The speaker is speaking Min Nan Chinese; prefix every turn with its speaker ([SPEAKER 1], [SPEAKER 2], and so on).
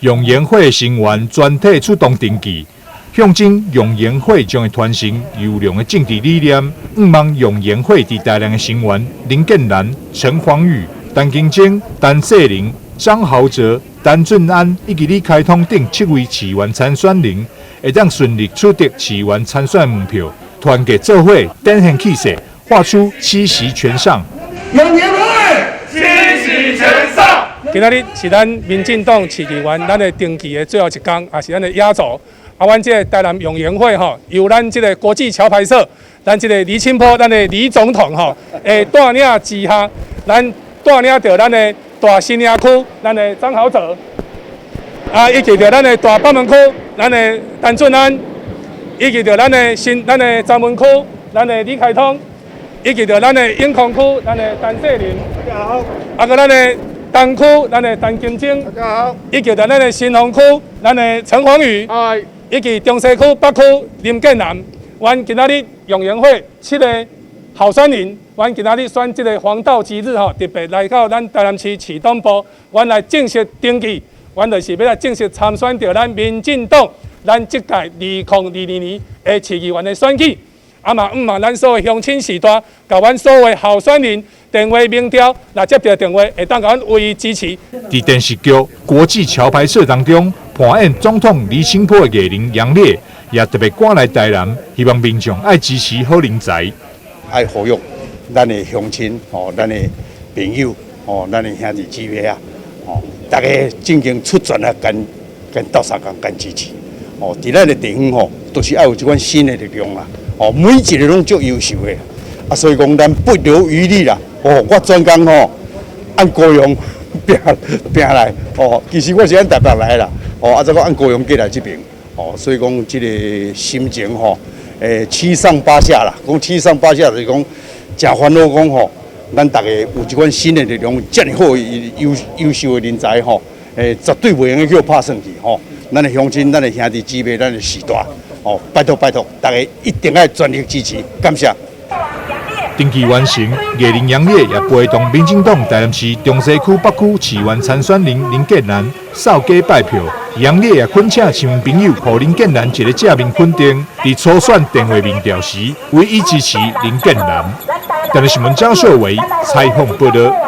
[SPEAKER 1] 用研會成員全體出動登記，象徵用研會將會傳承優良的政治理念。向望用研會佇台南的成員林建南、陳黃宇、陳金晶、陳世玲、張豪哲、陳俊安以及李開通等七位市議員參選人，會當順利取得市議員參選門票，團結做伙，展現氣勢，畫出七席全上。
[SPEAKER 2] 用研會七席全上。
[SPEAKER 3] 今仔日是咱民進黨市議員咱的登記的最後一工，也是咱的壓軸。啊，阮這個台南用研會吼，由咱這個國際橋牌社，咱這個李清波，咱的李總統吼，的帶領之下，咱帶領著咱的大新營區，咱的張豪哲，啊，以及著咱的大北門區，咱的陳俊安，以及著咱的新，咱的漳門區，咱的李開通，以及著咱的永康區，咱的陳世林，
[SPEAKER 2] 大家好。
[SPEAKER 3] 啊，閣咱的東區，咱的陳金晶，
[SPEAKER 2] 大家好。
[SPEAKER 3] 以及著咱的新豐區，咱的陳黃宇，
[SPEAKER 2] 嗨。
[SPEAKER 3] 以及中西區北區林建南，阮今仔日用研會七个候選人，阮今仔日選這个黃道吉日吼，特別來到咱台南市市黨部，阮來正式登記，阮就是欲來正式參選著咱民進黨，咱這屆2022年的市議員的選舉。啊嘛，向望咱所有鄉親序大，共阮所有候選人電話民調，若接著電話，會當共阮予以支持。
[SPEAKER 1] 佇電視劇《國際橋牌社》當中，扮演總統李清波的藝人楊烈也特別趕來台南，希望民眾愛支持好人才。
[SPEAKER 4] 愛呼籲咱的鄉親吼，咱的朋友吼，咱的兄弟姊妹啊，吼，大家進行出全力共共鬥相共共支持。哦，佇咱的地方吼，都是愛有這款新的力量啦。哦，每一个攏足優秀的，啊，所以講咱不留餘力啦。哦，我專工吼按高雄拼拼來，哦，其實我是按台北來啦。哦，啊，再閣按高雄過來這邊，哦，所以講這个心情吼，七上八下啦。講七上八下就是講，誠煩惱講吼，咱逐家有這款新的力量，遮爾好優優秀的人才吼，絕對袂用得予拍算去吼。咱的鄉親、咱的兄弟姊妹、咱的序大。哦，拜託拜託，大家一定愛全力支持，感謝。
[SPEAKER 1] 登記完成，藝人楊烈也陪同民進黨台南市中西區北區市議員參選人林建南掃街拜票。楊烈也懇請市民朋友，予林建南一个正面肯定，佇初選電話民調時，予以支持林建南。台南新聞張秀偉採訪報導。